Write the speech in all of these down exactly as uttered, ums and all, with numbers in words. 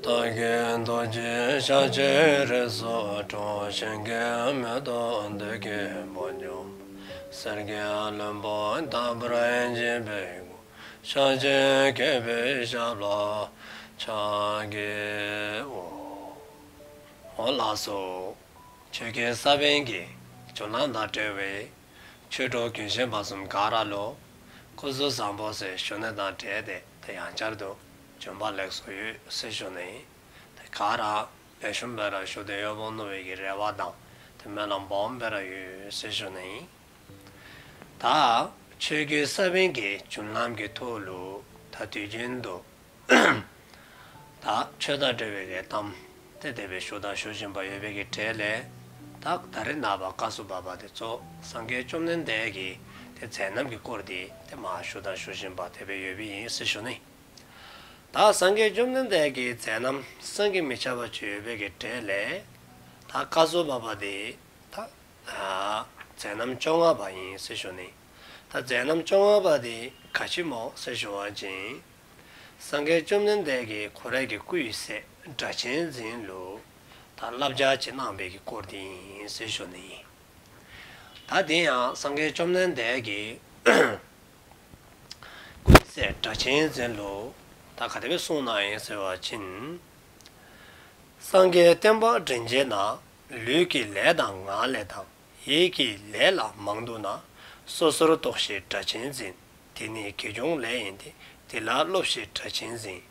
བདག་གི་རྡོ་རྗེ་ཤཱཀྱའི་རིགས་སུ་འཁྲུངས། གཞན་གྱིས་མི་ཐུབ་བདུད་ཀྱི་དཔུང་འཇོམས། གསེར་གྱི་ལྷུན་པོ་ལྟ་བུར་བརྗིད་པའི་སྐུ། ཤཱཀྱའི་རྒྱལ་པོའི་ཞབས་ལ་ཕྱག་འཚལ་ལོ། འོ་ལགས་སོ། ཆོས་ཀྱི་ས་བོན་གྱི་རྒྱུན་ལམ་དང་འབྲེལ་བའི་ཆོས་གྲོགས་རྒན་གཞོན་བར་གསུམ་ག་ར་ལུ་སྐུ་གཟུགས་བཟང་པོ་ཟེར་ཞུ་ནི་དང་འབྲེལ་ཏེ་ད་ཡང་བསྐྱར་དུ་བྱོན་པ་ལེགས་སོ་ཡོད་ཟེར་ཞུ་ནི། ད་ག་ར་ལེགས་ཤོམ་སྦེ་ར་བཞུགས་ཏེ་ཡོདཔ་འོང་མནོ་བའི་གི་རེ་བ་དང་ཏེ་སྨོན་ལམ་སྦོམ་སྦེ་ར་ཡོད་ཟེར་ཞུ་ནི། ད་ཆོས་ཀྱི་ས་བོན་གྱི་རྒྱུན་ལམ་གྱི་ཐོག་ལུ་ད་དུས་རྒྱུན་དུ་ད་ཆོས་དང་འབྲེལ་བའི་གི་གཏམ་ཏེ་དེ་སྦེ་ཞུ་དང་ཞུ་བཞིན་པ་ཡོད་པའི་གི་གྲས་ལས་ད་ད་རེས་ནངས་པ་སྐབས་སུ་བབ་པ་དེ་ཚུ་སངས་རྒྱས་བཅོམ་ལྡན་འདས་ཀྱི་ཏེ་མཛད་རྣམ་གྱི་སྐོར་དེ་ཏེ་མར་ཞུ་དང་ཞུ་བཞིན་པ་དེ་སྦེ་ཡོདཔ་ཨིན་ཟེར་ཞུ་ནི། ད་སངས་རྒྱས་བཅོམ་ལྡན་འདས་ཀྱི་མཛད་རྣམ་བསམ་གྱིས་མི་ཁྱབ་པ་ཅིག་ཡོད་པའི་གི་གྲས་ལས་ད་སྐབས་སུ་བབ་པ་དེ་ད་ཨ་མཛད་རྣམ་བཅོ་ལྔ་པ་ཨིན་ཟེར་ཞུ་ནི། ད་མཛད་རྣམ་བཅོ་ལྔ་པ་དེ་ག་ཅི་སྨོ་ཟེར་ཞུ་བ་ཅིན་སངས་རྒྱས་བཅོམ་ལྡན་འདས་ཀྱིས་ཁོ་རའི་གི་སྐུའི་སྲས་སྒྲ་གཅན་འཛིན་ལུ་ད་བསླབ་བྱ་ཅིག་གནང་བའི་གི་སྐོར་དེ་ཨིན་ཟེར་ཞུ་ནི། ད་དེ་ཡང་སངས་རྒྱས་བཅོམ་ལྡན་འདས་ཀྱིས་སྐུའི་སྲས་སྒྲ་གཅན་འཛིན་ལུ་ད་ག་དེ་སྦེ་གསུངས་གནང་ཡི་ཟེར་བ་ཅིན། སངས་རྒྱས་བསྟན་པ་དྲན་བྱེད་ན། ལུས་ཀྱི་ལས་དང་ངག་ལས་དང་། ཡིད་ཀྱི་ལས་ལ་མང་དུ་ན། སོ་སོར་རྟོག་ཞིག་སྒྲ་གཅན་འཛིན། དེ་ནི་དགེ་སྦྱོང་ལས་ཡིན་ཏེ། དེ་ལ་སློབས་ཤིག་སྒྲ་གཅན་འཛིན།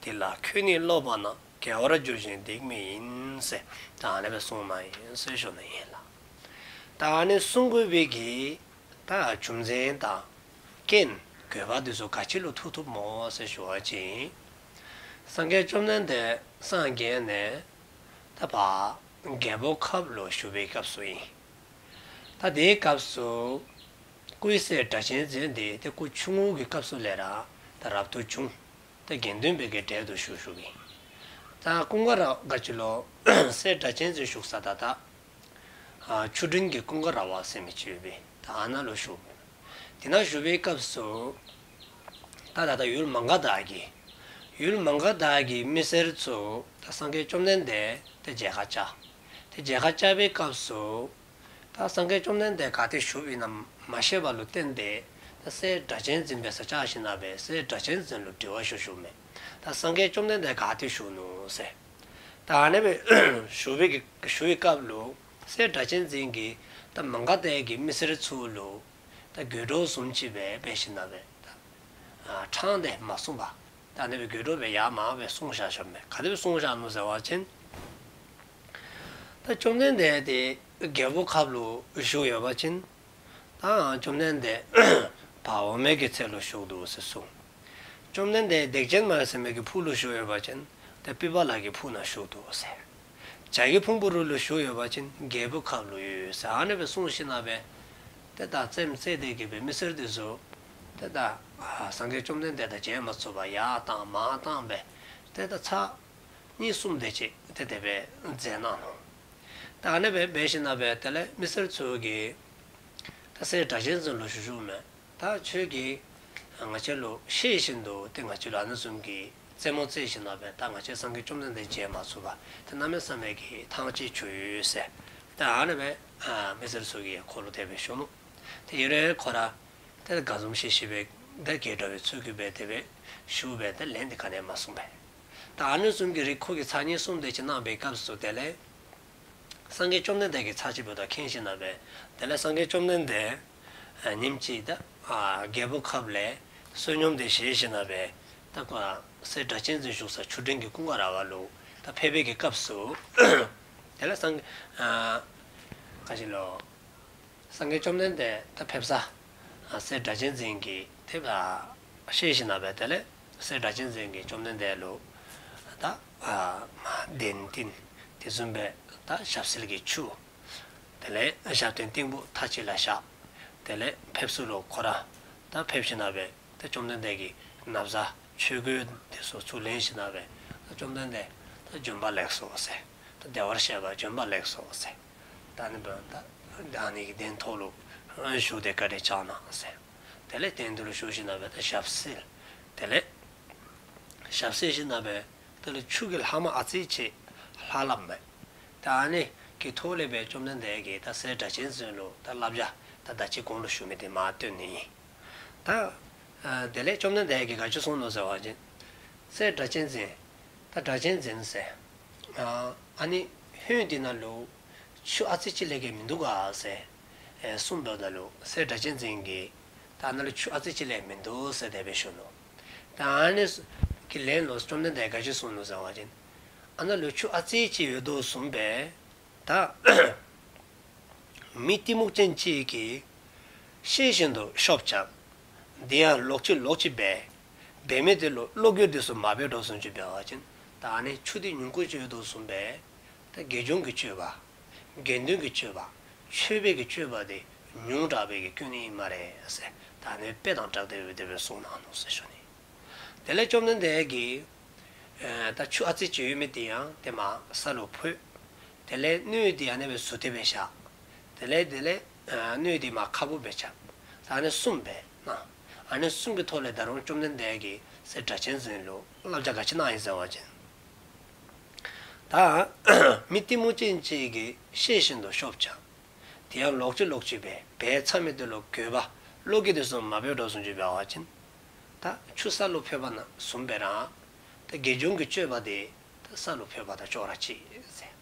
དེ་ལ་ཁྱོད་ནི་སློབ་པ་ན། དགེ་བར་འགྱུར་ཞིང་སྡིག་མི་ཡིན་ཟེར་ད་ཨ་ནེ་སྦེ་གསུངས་གནང་ཡི་ཟེར་ཞུ་ནི་ཨིན་ལགས། ད་ཨ་ནི་གསུང་དགོ་པའི་གི་ད་རྒྱུ་མཚན་དང་རྐྱེན་དགོས་པ་དེ་ཚུ་ག་ཅི་ལུ་ཐུག་ཐུགཔ་སྨོ་ཟེར་ཞུ་བ་ཅིན། སངས་རྒྱས་བཅོམ་ལྡན་འདས་སངས་རྒྱས་ནས་ད་ཕར་རྒྱལ་པོའི་ཁབ་ལུ་བཞུགས་པའི་སྐབས་སུ་ཨིན། ད་དེའི་སྐབས་སུ་སྐུའི་སྲས་སྒྲ་གཅན་འཛིན་དེ་ཏེ་སྐུ་ཆུང་ངུ་གི་སྐབས་སུ་ལས་ར་ད་རབ་ཏུ་བྱུང་། ད་དགེ་འདུན་པའི་གི་གྲལ་དུ་ཞུགས་ཞུགསཔ་ཨིན། ད་ཀུན་དགའ་ར་ག་ཅི་ལོ་སྲས་སྒྲ་གཅན་འཛིན་བཞུགས་ས་ད་ད་ཨ་ཆུ་སྤྲིན་གྱི་ཀུན་དགའ་ར་བ་ཟེར་མི་ཅིག་ཡོད་པས། ད་ཨ་ནཱ་ལུ་བཞུགས། དེ་ནང་བཞུགས་པའི་སྐབས་སུ་ད་ད་ད་ཡུལ་མ་ག་དྷ་གི་ཡུལ་མ་ག་དྷ་གི་མི་སེར་ཚུ་ད་སངས་རྒྱས་བཅོམ་ལྡན་འདས་ཏེ་མཇལ་ཁ་བཅར། ཏེ་མཇལ་ཁ་བཅར་བའི་སྐབས་སུ་ད་སངས་རྒྱས་བཅོམ་ལྡན་འདས་ག་ཏེ་བཞུགསཔ་ཨིན་ན་མ་ཤེས་པ་ལུ་བརྟེན་ཏེ་ད་སྲས་སྒྲ་གཅན་འཛིན་འབད་སར་བཅར་ཞིནམ་ལས་སྲས་སྒྲ་གཅན་འཛིན་ལུ་དྲི་བ་ཞུ་ཞུཝ་མས། ད་སངས་རྒྱས་བཅོམ་ལྡན་འདས་ག་ཏེ་བཞུགས་ནུག་ཟེར། ད་ཨ་ནེ་སྦེ་ཞུ་བའི་གི་ཞུ་བའི་སྐབས་ལུ་སྲས་སྒྲ་གཅན་འཛིན་གྱིས་ད་མ་ག་དྷ་གི་མི་སེར་ཚུ་ལུ་ད་དགོད་བྲོ་བཟུམ་ཅིག་སྦེ་འབད་ཞིནམ་ལས་ད་ཨ་ཕྲང་སྟེ་མ་གསུངས་པར་ད་ཨ་ནེ་སྦེ་དགོད་བྲོ་སྦེ་ཡར་མར་སྦེ་གསུངས་བཞག་བཞགཔ་མས། ག་དེ་སྦེ་གསུངས་བཞག་ནུག་ཟེར་བ་ཅིན། ད་བཅོམ་ལྡན་འདས་དེ་རྒྱལ་པོའི་ཁབ་ལུ་བཞུགས་ཡོད་པ་ཅིན། ད་བཅོམ་ལྡན་འདས་ཕར་འོག་མའི་གི་ཚལ་ལུ་བཞུགས་འདུག་ཟེར་གསུངས། བཅོམ་ལྡན་འདས་སྡིག་ཅན་མ་ཟེར་མི་གི་ཕུག་ལུ་བཞུགས་ཡོད་པ་ཅིན་ཏེ་པི་པ་ལ་གི་ཕུག་ནང་བཞུགས་འདུག་ཟེར། བྱ་རྒོད་ཕུང་པོ་རི་ལུ་བཞུགས་ཡོད་པ་ཅིན་རྒྱལ་པོའི་ཁབ་ལུ་ཡོད་ཟེར་ཨ་ནེ་སྦེ་གསུངས་ཞིནམ་ལས་ཏེ་ད་རྩེདམོ་རྩེ་སྟེ་གི་སྦེ་མི་སེར་དེ་ཚུ་ཏེ་ད་ཨ་སངས་རྒྱས་བཅོམ་ལྡན་འདས་དང་མཇལ་མ་ཚུགས་པར་ཡར་བཏང་མར་བཏང་སྦེ་ཏེ་ད་ཚར་གཉིས་གསུམ་དེ་ཅིག་ཏེ་དེ་སྦེ་མཛད་གནང་ནུག། ད་ཨ་ནེ་སྦེ་འབད་ཞིནམ་ལས་དེ་ལས་མི་སེར་ཚུ་གིས་ད་སྲས་སྒྲ་གཅན་འཛིན་ལུ་ཞུ་ཞུཝ་མས། ད་ཁྱོད་ཀྱིས་ང་བཅས་ལུ་གཤེ་བཞིན་དུ་ཏེ་ང་བཅས་ལུ་ཨ་ནི་བཟུམ་གྱི་རྩེདམོ་རྩེ་ཞིནམ་ལས་ད་ང་བཅས་སངས་རྒྱས་བཅོམ་ལྡན་འདས་མཇལ་མ་ཚུགས་པར་ཏེ་གནམ་མེད་ས་མེད་ཀྱི་ཐང་ཆད་བཅུག་ཡི་ཟེར། ད་ཨ་ནེ་སྦེ་ཨ་མི་སེར་ཚུ་གིས་ཁོ་ལུ་དེ་སྦེ་ཞུ་ནུག། ཏེ་ཨིན་རུང་ཁོ་ར་ཏེ་དགའ་འཛུམ་ཤིག་ཤིག་སྦེ་ཏེ་དགྱེས་སྤྲོ་བའི་ཚུལ་གྱིས་སྦེ་དེ་སྦེ་ཞུ་སྦེ་ཏེ་ལན་འདི་ག་ནི་ཡང་མ་གསུངས་པས། ད་ཨ་ནི་བཟུམ་གྱི་རིགས་ཁོ་གིས་ཚར་གཉིས་གསུམ་དེ་ཅིག་གནང་བའི་སྐབས་སུ་དེ་ལས་སངས་རྒྱས་བཅོམ་ལྡན་འདས་ཀྱིས་ཚར་གཅིག་འབདཝ་ད་མཁྱེན་ཞིནམ་ལས་དེ་ལས་སངས་རྒྱས་བཅོམ་ལྡན་འདས་ཨ་ཉིནམ་གཅིག་ད་ཨ་རྒྱལ་པོའི་ཁབ་ལས་བསོད་སྙོམས་དེ་བཞེས་ཞིནམ་ལས་ད་ཁོ་སྲས་སྒྲ་གཅན་འཛིན་བཞུགས་ས་ཆུ་སྤྲིན་གྱི་ཀུན་དགའ་ར་བ་ལུ་ད་ཕེབས་པའི་གི་སྐབས་སུ་དེ་ལས་སངས་ཨ་ག་ཅི་ལོ། སངས་རྒྱས་བཅོམ་ལྡན་འདས་ད་ཕེབས་ས་ཨ་སྲས་སྒྲ་གཅན་འཛིན་གྱིས་ཏེ་ཨ་ཤེས་ཞིནམ་ལས་དེ་ལས་སྲས་སྒྲ་གཅན་འཛིན་གྱིས་བཅོམ་ལྡན་འདས་ལུ་ད་ཨ་གདན་བཏིང་། དེ་བཟུམ་སྦེ་ད་ཞབས་བསིལ་གྱི་ཆུ། དེ་ལས་ཞབས་རྟེན་སྟེགས་བུ་མཐའ་གཅིག་ལ་བཞག། དེ་ལས་ཕེབས་བསུ་ལུ་ཁོ་ར་ད་ཕེབས་ཞིནམ་ལས་ད་བཅོམ་ལྡན་འདས་ཀྱིས་ན་བཟའ་ཆོས་གོས་དེ་ཚུ་ཚུར་ལེན་ཞིནམ་ལས་ད་བཅོམ་ལྡན་འདས་ད་བྱོན་པ་ལེགས་སོ་ཟེར། ད་བདེ་བར་གཤེགས་པ་བྱོན་པ་ལེགས་སོ་ཟེར། ད་ཨ་ནི་འབདཝ་ད་ཨ་ནི་གི་གདན་ཐོག་ལུ་བཞུགས་ཏེ་བཀའ་དྲིན་བསྐྱངས་གནང་ཟེར། དེ་ལས་གདན་འདི་ལུ་བཞུགས་ཞིནམ་ལས་ད་ཞབས་བསིལ། དེ་ལས་ཞབས་བསིལ་ཞིནམ་ལས་ དེ་ལས་ཆུ་གི་ལྷག་མ་ཨ་ཙི་ཅིག་ལྷག་སླབ་མས། ད་ཨ་ནི་གི་ཐོག་ལས་སྦེ་བཅོམ་ལྡན་འདས་ཀྱིས་ད་སྲས་སྒྲ་གཅན་འཛིན་ལུ་ད་བསླབ་བྱ་ད་ད་ཅི་གོང་ལུ་ཞུ་མི་དེ་མར་སྟོན་ནི་ཨིན། ད་ཨ་དེ་ལས་བཅོམ་ལྡན་འདས་ཀྱིས་ག་ཅི་གསུངས་ནུག་ཟེར་བ་ཅིན། སྲས་སྒྲ་གཅན་འཛིན། ད་སྒྲ་གཅན་འཛིན་ཟེར། ཨ་ཨ་ནི་ཧོད་འདི་ནང་ལུ་ཆུ་ཨ་ཙི་ཅིག་ལས་བརྒལ་མིན་འདུག་ག་ཟེར་ཨེ་གསུངསམ་ད་ལུ་སྲས་སྒྲ་གཅན་འཛིན་གྱིས་ད་ཨ་ནཱ་ལུ་ཆུ་ཨ་ཙི་ཅིག་ལས་མིན་འདུག་ཟེར་དེ་སྦེ་ཞུ་ནུག། ད་ཨ་ནི་གི་ལན་ལུ་བཅོམ་ལྡན་འདས་ག་ཅི་གསུངས་ནུག་ཟེར་བ་ཅིན། ཨ་ནཱ་ལུ་ཆུ་ཨ་ཙི་ཅིག་ཡོད་དོ་བཟུམ་སྦེ་ད་མི་གཏི་མུག་ཅན་ཅིག་གིས་ཤེས་བཞིན་དུ་ཤོབ་རྐྱབ། དེ་ཡང་ལོག་ཅི་ལོག་ཅི་འབད། འབད་མི་དེ་ལུ་བློ་འགྱོད་དེ་ཚུ་མ་འབད་དོ་བཟུམ་ཅིག་འབད་བ་ཅིན། ད་ཨ་ནི་ཆུ་དེ་ཉུང་ཀུ་ཅིག་ཡོད་དོ་བཟུམ་སྦེ་ད་དགེ་སྦྱོང་གི་སྤྱོད་པ། དགེ་འདུན་གྱི་སྤྱོད་པ། ཆོས་པའི་གི་སྤྱོད་པ་དེ་ཉུང་དྲགས་པའི་གི་སྐྱོན་ཨིན་སྨ་རེ་ཟེར། ད་ཨ་ནི་དཔེ་དང་སྦྲགས་ཏེ་སྦེ་དེ་སྦེ་གསུངས་གནང་ནུག་ཟེར་ཞུ་ནི། དེ་ལས་བཅོམ་ལྡན་འདས་ཀྱིས་ཨེ་ད་ཆུ་ཨ་ཙི་ཅིག་ཡོད་མི་དེ་ཡང་དེ་མར་ས་ལུ་ཕོག། དེ་ལས་སྣོད་དེ་ཨ་ནི་སྦེ་ཟུར་དེ་སྦེ་བཞག། དེ་ལས་དེ་ལས་ཨ་སྣོད་དེ་མར་ཁ་སྦུབ་སྦེ་རྐྱབ། ད་ཨ་ནི་གསུམ་འབད་ན། ཨ་ནི་གསུམ་གྱི་ཐོག་ལས་ད་རུང་བཅོམ་ལྡན་འདས་ཀྱིས་སྲས་སྒྲ་གཅན་འཛིན་ལུ་བསླབ་བྱ་ག་ཅི་གནང་ཡི་ཟེར་བ་ཅིན། ད་མི་གཏི་མུག་ཅན་ཅིག་གིས་ཤེས་བཞིན་དུ་ཤོབ་རྐྱབ། དེ་ཡང་ལོག་ཅི་ལོག་ཅི་འབད། འབད་ཚར་མི་དེ་ལུ་འགྱོད་པ་བློ་འགྱོད་དེ་ཚུ་མ་འབད་དོ་བཟུམ་ཅིག་འབད་བ་ཅིན། ད་ཆུ་ས་ལུ་ཕོགཔ་ནང་བཟུམ་སྦེ་ར། ད་དགེ་སྦྱོང་གི་སྤྱོད་པ་དེ་ད་ས་ལུ་ཕོགཔ་དང་ཅོག་ར་གཅིག་ཟེར།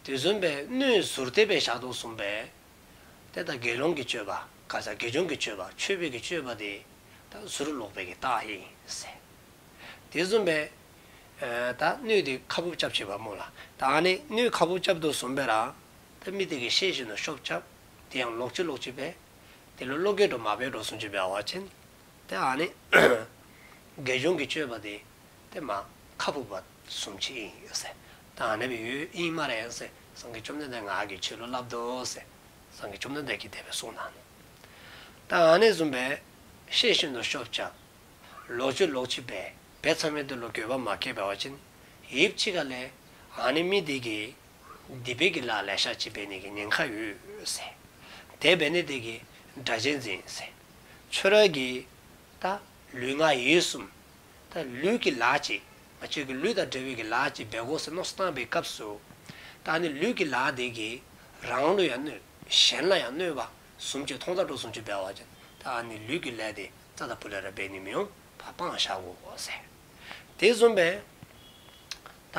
དེ་བཟུམ་སྦེ་སྣོད་ཟུར་དེ་སྦེ་བཞག་དོ་བཟུམ་སྦེ། དེ་ད་དགེ་སློང་གི་སྤྱོད་པ། ག་ས་དགེ་སྦྱོང་གི་སྤྱོད་པ། ཆོས་པའི་གི་སྤྱོད་པ་དེ་ད་ཟུར་ལོག་པའི་གི་རྟགས་ཨིན་ཟེར། དེ་བཟུམ་སྦེ་ཨེ་ད་སྣོད་དེ་ཁ་སྦུབ་རྐྱབ་ཅི་པ་སྨོ་ལགས། ད་ཨ་ནི་སྣོད་ཁ་སྦུབ་རྐྱབ་དོ་བཟུམ་སྦེ་ར། ད་མི་དེ་གིས་ཤེས་བཞིན་དུ་ཤོབ་རྐྱབ། དེ་ཡང་ལོག་ཅི་ལོག་ཅི་འབད། དེ་ལུ་བློ་འགྱོད་དུ་མ་འབད་དོ་བཟུམ་ཅིག་འབད་བ་ཅིན། ཏེ་ཨ་ནི་དགེ་སྦྱོང་གི་སྤྱོད་པ་དེ་ཏེ་མར་ཁ་སྦུབ་པ་བཟུམ་ཅིག་ཨིན་ཟེར། ད་ཨ་ནི་སྦེ་ཡོདཔ་ཨིན་སྨ་རེ་ཟེར། སངས་རྒྱས་བཅོམ་ལྡན་འདས་ང་གིས་ཁྱོད་ལུ་སླབ་དོ་ཟེར། སངས་རྒྱས་བཅོམ་ལྡན་འདས་ཀྱིས་དེ་སྦེ་གསུངས་གནང་ནུག། ད་ཨ་ནི་བཟུམ་སྦེ་ཤེས་བཞིན་དུ་ཤོབ་རྐྱབ། ལོག་ཅི་ལོག་ཅི་འབད། འབད་ཚར་མི་དེ་ལུ་འགྱོད་པ་མ་སྐྱེས་པ་ཅིན། ཡུདཔ་ཅིག་ཁ་ལས་ཨ་ནི་མི་དེ་གིས་སྡིག་པའི་གི་ལཱ་ལེ་ཤ་ཅིག་འབད་ནི་གི་ཉེན་ཁ་ཡོད་ཟེར། དེ་འབད་ནི་དེ་གིས་སྒྲ་གཅན་འཛིན་ཟེར། ཁྱོད་ར་གིས་ད་ལུས་ངག་ཡིད་གསུམ། ད་ལུས་ཀྱི་ལཱ་ཅིག། ང་བཅས་ཀྱི་ལུས་དང་འབྲེལ་བའི་གི་ལཱ་ཅིག་འབད་དགོ་ཟེར་མནོ་བསམ་བཏང་པའི་སྐབས་སུ། ད་ཨ་ནི་ལུས་ཀྱི་ལཱ་དེ་གིས་རང་ལུ་ཡང་གནོད། གཞན་ལ་ཡང་གནོད་པ་བཟུམ་ཅིག་མཐོང་ད་དོ་བཟུམ་ཅིག་འབད་བ་ཅིན། ད་ཨ་ནི་ལུས་ཀྱི་ལཱ་དེ་རྩ་དང་པོ་ལས་ར་འབད་ནི་མི་འོང་། ཕར་སྤང་བཞག་དགོ་ཟེར། དེ་བཟུམ་སྦེ་ད་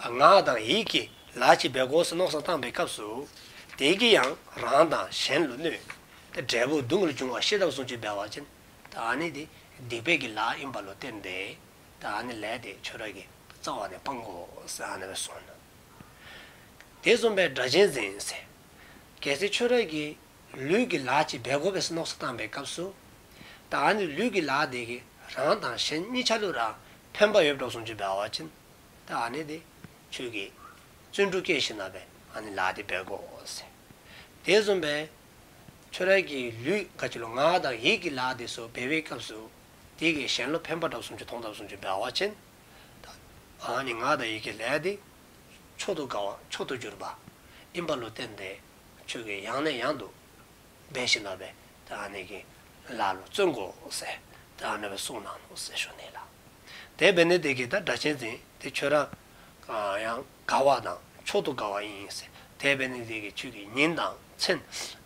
ངག་དང་ཡིད་ཀྱི་ལཱ་ཅིག་འབད་དགོ་ཟེར་མནོ་བསམ་བཏང་པའི་སྐབས་སུ། དེ་གིས་ཡང་རང་དང་གཞན་ལུ་གནོད། ཏེ་འབྲས་བུ་སྡུག་བསྔལ་འབྱུང་བ་ཤེས་ད་བཟུམ་ཅིག་འབད་བ་ཅིན། ད་ཨ་ནི་དེ་སྡིག་པའི་གི་ལཱ་ཨིནམ་ལུ་བརྟེན་ཏེ། ད་ཨ་ནི་ལས་དེ་ཁྱོད་ར་གིས་རྩ་བ་ནས་སྤང་དགོ་ཟེར་ཨ་ནི་སྦེ་གསུངས་ནུག། དེ་བཟུམ་སྦེ་སྒྲ་གཅན་འཛིན་ཟེར། གལ་སྲིད་ཁྱོད་ར་གིས་ལུས་ཀྱི་ལཱ་ཅིག་འབད་དགོ་པས་ཟེར་མནོ་བསམ་བཏང་པའི་སྐབས་སུ། ད་ཨ་ནི་ལུས་ཀྱི་ལཱ་དེ་གིས་རང་དང་གཞན་གཉིས་ཆ་ལུ་ར་ཕན་པ་ཡོདཔ་བཟུམ་ཅིག་འབད་བ་ཅིན། ད་ཨ་ནི་དེ་ཁྱོད་ཀྱིས་བརྩོན་འགྲུས་བསྐྱེད་ཞིནམ་ལས་ཨ་ནི་ལཱ་དེ་འབད་དགོ་ཟེར། དེ་བཟུམ་སྦེ་ཁྱོད་ར་གི་ལུས་ག་ཅི་ལུ་ངག་དང་ཡིད་ཀྱི་ལཱ་དེ་ཚུ་འབད་བའི་སྐབས་སུ། དེ་གིས་གཞན་ལུ་ཕན་པ་འདྲཝ་བཟུམ་ཅིག་མཐོང་ད་བཟུམ་ཅིག་འབད་བ་ཅིན། ད་ཨ་ནི་ངག་དང་ཡིད་ཀྱི་ལཱ་དེ་མཆོག་ཏུ་དགའ་བ་མཆོག་ཏུ་གྱུར་པ་ཨིནམ་ལུ་བརྟེན་ཏེ། ཁྱོད་ཀྱིས་ཡང་ནས་ཡང་དུ་འབད་ཞིནམ་ལས་ད་ཨ་ནི་གི་ལཱ་ལུ་བརྩོན་དགོ་ཟེར། ད་ཨ་ནི་སྦེ་གསུངས་གནང་ནུག་ཟེར་ཞུ་ནི་ལགས། དེ་འབད་ནི་དེ་གིས་ད་སྒྲ་གཅན་འཛིན་དེ་ཁྱོད་ར་ཡང་དགའ་བ་དང་མཆོག་ཏུ་དགའ་བ་ཨིན་ཟེར། དེ་འབད་ནི་དེ་གིས་ཁྱོད་ཀྱིས་ཉིན་དང་མཚན་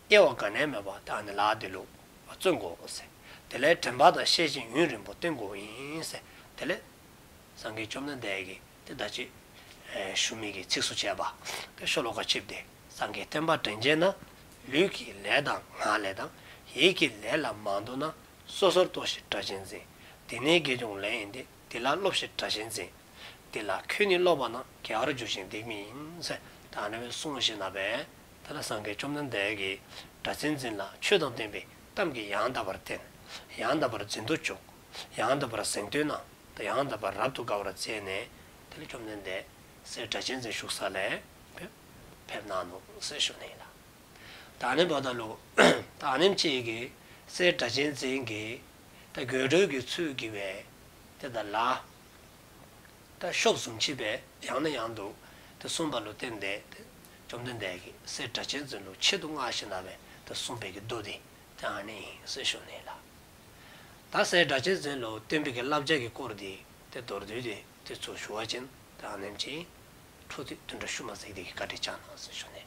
དབྱེ་བ་ག་ནི་མེད་པར་ད་ཨ་ནི་ལཱ་དེ་ལུ་བརྩོན་དགོ་ཟེར། དེ་ལས་དྲན་པ་དང་ཤེས་བཞིན་ཡུན་རིང་པོ་བསྟེན་དགོཔ་ཨིན་ཟེར། དེ་ལས་སངས་རྒྱས་བཅོམ་ལྡན་འདས་ཀྱིས་དེ་ད་ཅི་ཨེ་ཞུ་མི་གི་ཚིགས་སུ་བཅད་པ་དེ་ཤོ་ལོ་ཀ་གཅིག་པོ་དེ། སངས་རྒྱས་བསྟན་པ་དྲན་བྱེད་ན། ལུས་ཀྱི་ལས་དང་ངག་ལས་དང་། ཡིད་ཀྱི་ལས་ལ་མ་འདུག་ན། སོ་སོར་རྟོགས་ཤིག་སྒྲ་གཅན་འཛིན། འདི་ནི་དགེ་སྦྱོང་ལས་ཡིན་ཏེ། འདི་ལ་སློབས་ཤིག་སྒྲ་གཅན་འཛིན། འདི་ལ་ཁྱོད་ནི་སློབ་པ་ན། དགེ་བར་འགྱུར་ཞིང་སྡིག་མི་ཡིན་ཟེར། ད་ཨ་ནི་སྦེ་གསུངས་ཞིནམ་ལས་ད་ལྟོ་སངས་རྒྱས་བཅོམ་ལྡན་འདས་ཀྱིས་སྒྲ་གཅན་འཛིན་ལ་ཆོས་དང་ལྡན་པའི་གཏམ་གྱིས་ཡང་དག་པར་བསྟན། ཡང་དག་པར་འཛིན་དུ་བཅུག། ཡང་དག་པར་གཟེངས་བསྟོད་གནང་། ད་ཡང་དག་པར་རབ་ཏུ་དགའ་བར་མཛད་ནས། དེ་ལས་བཅོམ་ལྡན་འདས་སྲས་སྒྲ་གཅན་འཛིན་བཞུགས་ས་ལས་ཕེབས་གནང་ནུག་ཟེར་ཞུ་ནི་ལགས། ད་ཨ་ནི་འབདཝ་ད་ལུ་ད་ཨ་ནེམ་ཅིག་གིས་སྲས་སྒྲ་གཅན་འཛིན་གྱིས་ད་དགོད་བྲོའི་གི་ཚུལ་གྱིས་སྦེ་དེ་ད་ལཱ་ད་ཤོབ་བཟུམ་ཅིག་སྦེ་ཡང་ནས་ཡང་དུ་དེ་གསུངས་པ་ལུ་བརྟེན་ཏེ། བཅོམ་ལྡན་འདས་ཀྱིས་སྲས་སྒྲ་གཅན་འཛིན་ལུ་ཆེད་དུ་མངགས་ཞིནམ་ལས་དེ་གསུངས་པའི་གི་མདོ་དེ་ད་ཨ་ནི་ཨིན་ཟེར་ཞུ་ནི་ལགས། ད་སྲས་སྒྲ་གཅན་འཛིན་ལུ་བསྟན་པའི་གི་བསླབ་བྱ་གི་སྐོར་དེ་དེ་མདོར་བསྡུས་ཏེ་དེ་ཚུ་ཞུ་བ་ཅིན། ཨ་ནེམ་ཅིག་འཕྲོ་མཐུད་བདུན་ཕྲག་ཤུལ་མ་ཟེར་དེ་གི་བཀའ་དྲིན་བསྐྱང་གནང་ཟེར་ཞུ་ནི།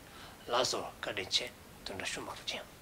ལགས་སོ། བཀའ་དྲིན་ཆེ། བདུན་ཕྲག་ཤུལ་མ་ལུ་མཇལ།